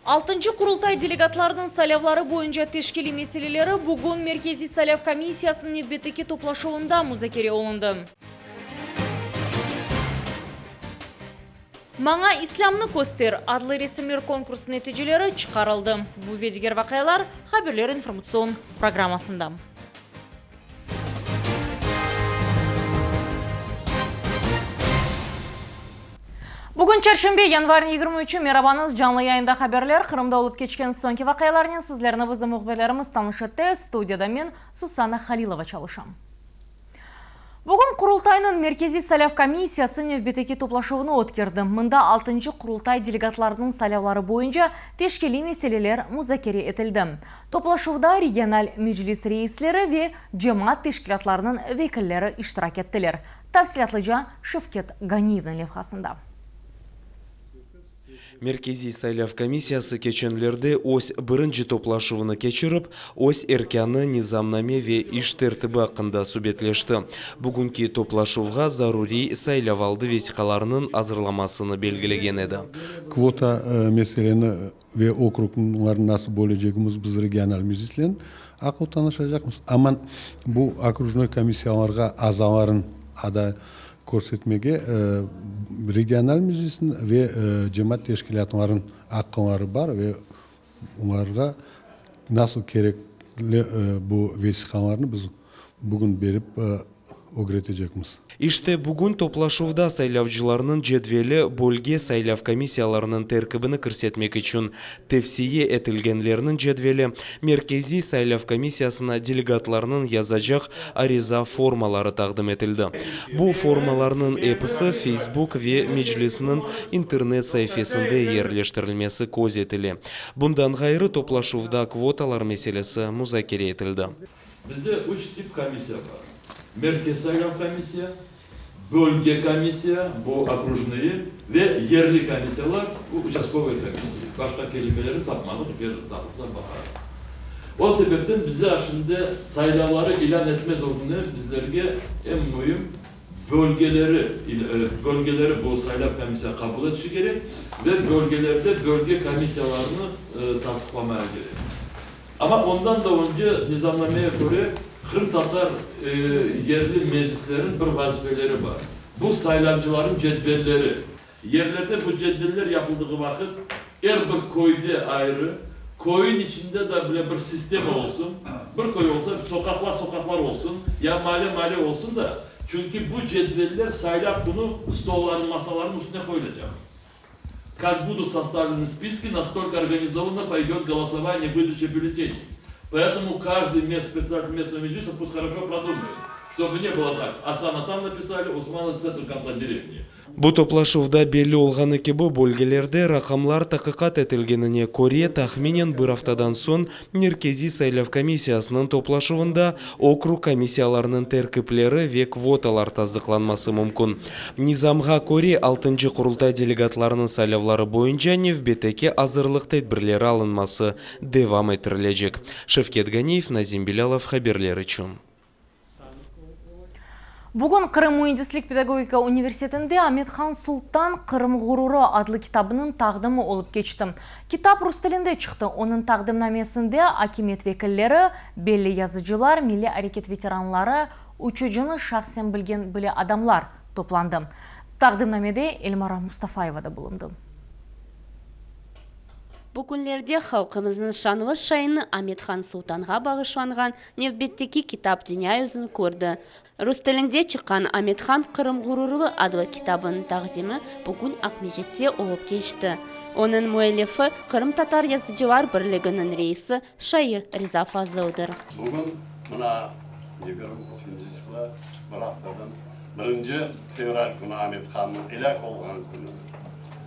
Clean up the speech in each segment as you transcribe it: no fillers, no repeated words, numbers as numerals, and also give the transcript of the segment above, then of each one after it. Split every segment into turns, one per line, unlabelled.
Altıncı Qurultay delegatlarınıñ saylavları boyunca teşkiliy meseleleri bugün Merkeziy saylav komissiyasınıñ nevbetteki toplaşuvında muzakere olundı. Maña İslâmnı köster adlı resimler konkursı neticeleri çıqarıldı. Bu ve diger vaqialar Haberler informatsion programmasında. Bugün çarşenbe, yanvarniñ yigirmi üçü, merabañız, canlı yayında haberler, Qırımda olıp keçken soñki vaqialarnen sizlerni bizim mühbirlerimiz tanış etti, studiyada men, Susanna Halilova çalışam. Bugün Qurultaynıñ Merkeziy saylav komissiyası nevbetteki toplaşuvını ötkerdi. Mında altıncı Qurultay delegatlarınıñ saylavları boyunca teşkiliy meseleler muzakere etildi. Toplaşuvda regional meclis reisleri ve cemaat teşkilâtlarınıñ vekilleri iştirak ettiler. Tafsilâtlıca Şevket Ganiyevniñ levhasında.
Merkeziy saylav komissiyası keçenlerde öz birinci toplaşuvını keçirip, öz erkânı, nizamname ve iş tertibi aqqında subetleşti. Bugünki toplaşuvğa zaruriy saylavaldı vesiqalarınıñ azırlamasını belgilegen edi.
Kvota meseleni ve okruglarnı nasıl bölecegimiz biz regional meclislen aqıl tanışacaqmız. Amma bu okrujnoy komissiyalarğa azaların aday körsetmege regional meclisniñ ve cemaat teşkilâtlarınıñ aqqları bar ve olarğa nasıl kerekli bu vesiqalarnı biz bugün berip ögretecekmiz.
İşte, bugün toplaşuvda saylavcılarnıñ cedveli, bölge saylav komissiyalarınıñ terkibini kirsetmek içün tevsiye etilgenlerniñ cedveli, Merkeziy saylav komissiyasına delegatlarnıñ yazacaq ariza formaları taqdim etildi. Bu formalarnıñ episi Facebook ve Meclisniñ internet saifesinde yerleştirilmesi köz etile. Bundan ğayrı, toplaşuvda kvotalar meselesi muzakere etildi.
Bizde üç tip komissiya bar, Merkez saylav komissiya, bölge komissiya, bu okrujnıyi, ve yerli komissiyalar, bu uçastkovıy komissiya. Başqa kelimelerni tapmadıq, eger tapılsa baqarıq. O sebepten bize şimdi saylavları ilân etmez ögüne bizlerge eñ müim bölgeleri, bölgeleri bu saylav komissiya qabul etişi kerek ve bölgelerde bölge komissiyalarını tasdıqlamaya kerek. Amma ondan da önce nizamnameye köre qırımtatar yerli meclislerin bir vazifeleri bar. Bu saylavcıların cedvelleri. Yerlerde bu cedveller yapıldığı vaqıt er bir köyde ayrı, köyün içinde da bile bir sistema olsun, bir köy olsa, soqaqlar-soqaqlar olsun, ya male-male olsun da, çünki bu cedveller saylav künü stolların, masaların üstüne qoyulacaq. Kak budut sostavlenı spiski, nastolko organizovanno poydöt golosovaniye, vıdaça bülleteney. Poetomu každıy mest predsedatelь местного meclisa pust хорошо продумает, ştobu ne bylo tak, Asana tam napisali, Osmana s этого konca derevni.
Bu toplaşuvda belli olğanı kibi, bölgelerde raqamlar taqiqat etilgenine köre, tahminen bir aftadan soñ Merkeziy saylav komissiyasınıñ toplaşuvında okrug komissiyalarınıñ terkipleri ve kvotalar tasdıqlanması mümkün. Nizamğa köre, altıncı Qurultay delegatlarınıñ saylavları boyunca nevbetteki azırlıq tedbirleri alınması devam ettirilecek. Şevket Ganiyev, Nazim Bilâlov haberler içün.
Bugün Qırım müendislik-pedagogika universitetinde Amet-Han Sultan Qırım ğururı adlı kitabınıñ taqdimi olıp keçti. Kitap rus tilinde çıqtı. Onıñ taqdimnamesinde akimiyet vekilleri, belli yazıcılar, milliy areket veteranları, uçucını şahsen bilgen bile adamlar toplandı. Taqdimnamede Elmara Mustafayeva da bulundı.
Bu künlerde halqımıznıñ şanlı şaini Amet-Han Sultanğa bağışlanğan nevbetteki kitap dünya yüzüni kördi. Rus tilinde çıqqan Amet-Han Qırım ğururlı adlı kitabınıñ taqdimi bugün Aqmescitte olıp keçti. Onıñ müellifi, Qırımtatar yazıcılar birliginiñ reisi, şair Riza Fazıldır.
Bugün mına 23 yılı bir aftadan birinci fevral künü Amet Hannıñ elâk olğan künü.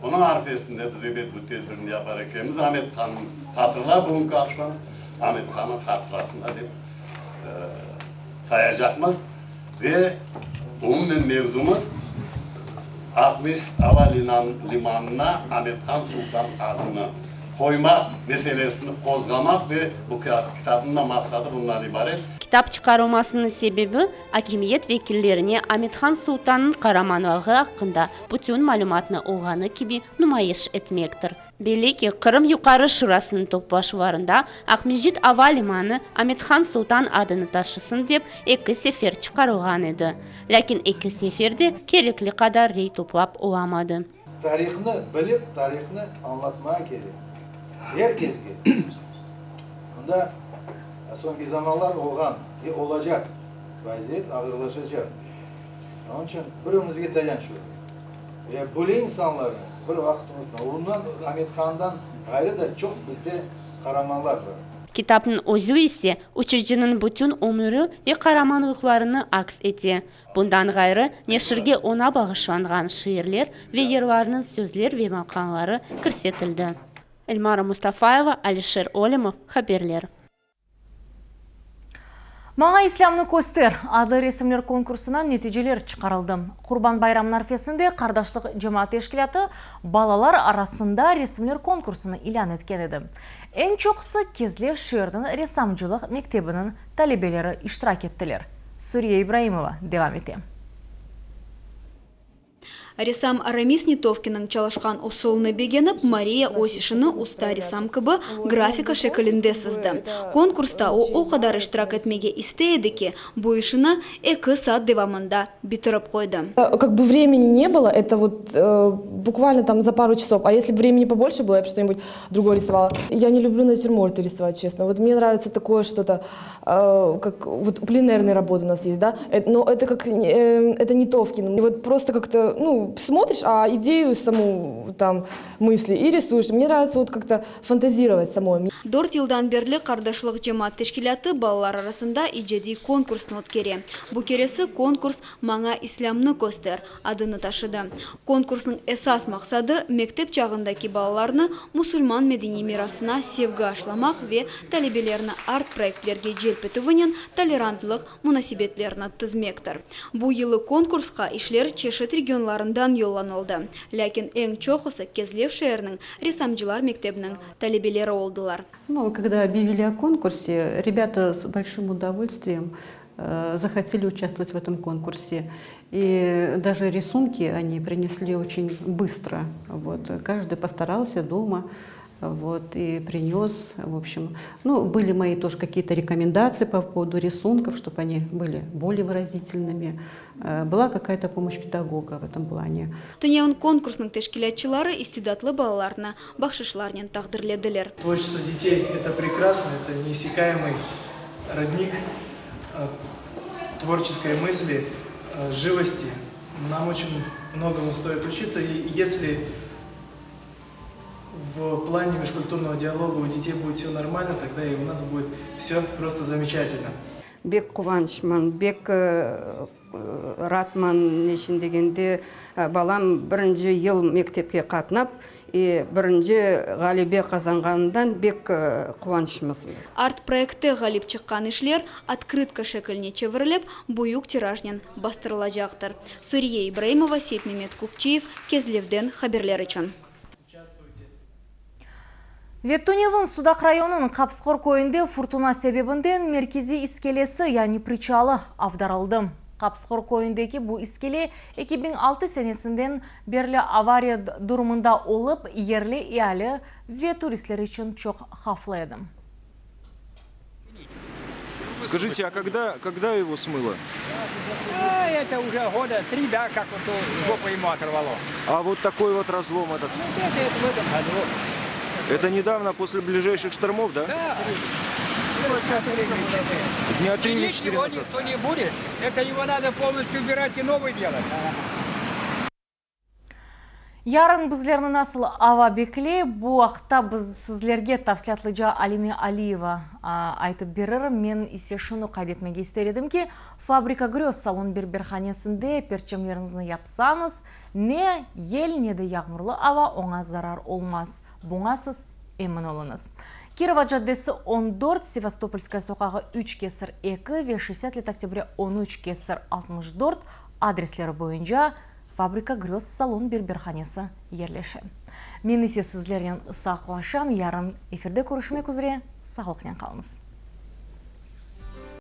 Onıñ arfesinde biz ebet bu tedbirni yapar ekenmiz, Amet Hannıñ hatırla bugünki aqşam Amet Hannıñ hatırasında dep sayacaqmız. Ve umumen mevzumız Aqmescit ava limanına Amet Han Sultan adını qoymaq meselesini qozğamaq ve bu kitapnıñ da maqsadı bundan ibaret.
Kitap çıqarılmasınıñ sebebi, akimiyet vekillerine Amethan Sultannıñ qaramanlığı aqqında bütün malümatnı olğanı kibi numayış etmektir. Belli ki, Qırım Yuqarı Şurasınıñ toplaşuvlarında Aqmescit ava limanı Amethan Sultan adını taşısın dep eki sefer çıqarılğan edi. Lâkin eki sefer de kerekli qadar rey toplap olamadı.
Tarihnı bilip, tarihnı añlatmağa kerek er kesge. Mında soñki zamanlar olğan ve olacaq vaziyet ağırlaşacaq. Onıñ içün bir-birimizge tayanç olayıq. Ve böyle insanlarnı bir vaqıt unutma. Ondan, Amet-Handan ğayrı da çoq bizde qaramanlar bar.
Kitapnıñ özü ise uçucınıñ bütün ömüri ve qaramanlıqlarını aks ete. Bundan ğayrı, neşirge oña bağışlanğan şiirler ve yırlarnıñ sözler ve maqamları kirsetildi. Elmara Mustafayeva, Alişer Olimov, haberler.
Maña İslâmnı köster! adlı resimler konkursına neticeler çıqarıldı. Qurban bayramınıñ arfesinde Qardaşlıq cemaat teşkilâtı balalar arasında resimler konkursını ilân etken edi. Eñ çoqusı Kezlev şeeriniñ ressamcılıq mektebiniñ talebeleri iştirak ettiler. Suriye İbraimova devam ete.
Ressam Aramis Netovkinniñ çalışqan usulını begenip, Mariya öz işini usta ressam kibi grafika şekilinde sızdı. Konkursta o, o qadar iştirak etmege istey edi ki, bu işini eki saat devamında bitirip qoydı.
Kak bı vremeni ne bylo, eto vot bukvalno tam za paru çasov, a esli b vremeni pobolşe bylo, ya b şto-nibud drugoe risovala. Ya ne lüblü natürmortı risovat, çestno. Vot mne nravitsya takoe şto-to, kak vot plenernıy rabota u nas est, da, no eto kak eto ne Netovkin, vot prosto kak-to, nu, smotriş, a ideyu samu tam mısli i risueş. Mne nravitsya vot kak-to fantazirovat samoy.
Dört yıldan berli Qardaşlıq cemaat teşkilâtı balalar arasında icadiy konkursnı ötkere. Bu keresi konkurs Maña İslâmnı köster! adını taşıdı. Konkursnıñ esas maqsadı, mektep çağındaki balalarnı musulman medeniy mirasına sevgi aşlamaq ve talebelerni art-proyektlerge celp etüvinen tolerantlıq munasebetlerini tizmektir. Bu yılı konkursqa işler çeşit regionlarından yollanıldı, lâkin eñ çoqusı Kezlev şeeriniñ ressamcılar mektebiniñ talebeleri oldılar.
Nu, когда объявили о конкурсе, ребята с большим удовольствием захотели участвовать в этом конкурсе. И даже рисунки они принесли очень быстро. Вот. Каждый постарался дома вот, и принес, в общем. Ну, были мои тоже какие-то рекомендации по поводу рисунков, чтобы они были более выразительными. Была какая-то помощь педагога в этом плане.
Tünevin konkursnıñ teşkilâtçıları istidatlı balalarnı bahşışlarnen taqdirlediler.
Творчество детей, это прекрасно, это неиссякаемый родник творческой мысли, живости. Нам очень многому стоит учиться, и если в плане межкультурного диалога у детей будет все нормально, тогда и у нас будет все просто замечательно.
Bek quvançman, bek raatman, neçün degende, balam birinci yıl mektepke qatnap, birinci ğalebe qazanğanından bek quvançmız.
Art-proyektte ğalip çıqqan işler otkrıtka şekiline çevirilip, büyük tirajnen bastırılacaqtır. Suriye İbraimova, Seytmemet Kupçiyev, Kezlevden haberler içün.
Ve tünevin Sudaq rayonınıñ Qapsqor köyünde furtuna sebebinden merkeziy iskelesi, yani priçalı avdarıldı. Qapsqor köyündeki bu iskele 2006 senesinden berli avariya durumında olıp, yerli eali ve turistler içün çoq havflı edi.
Скажите, а когда, когда его смыло?
А, это уже года три, да, как вот жопу ему оторвало.
А вот такой вот разлом этот?
Ну, это, это в этом году.
Это недавно, после ближайших штормов, да?
Да.
Дня три или
Чинить
четыре
его
назад.
никто не будет. Это его надо полностью убирать и новый делать.
Yarın bizlerni nasıl ava bekley, bu aqta biz sizlerge tafsilâtlıca Alime Aliyeva aytıp berir. Men ise şunı qayd etmege ister edim ki, Fabrika gröz salon berberhanesinde perçemleriñizni yapsañız, ne yel, ne de yağmurlı ava oña zarar olmaz, buña siz emin oluñız. Kirova caddesi 14, Sevastopolskaya soqağı üç kesir eki ve Şestdesât let oktâbrâ 13 kesir 64 adresleri boyunca Fabrika gröz salon berberhanesi yerleşe. Men ise sizlernen sağlıqlaşam, yarın efirde körüşmek üzre, sağlıqnen qalıñız.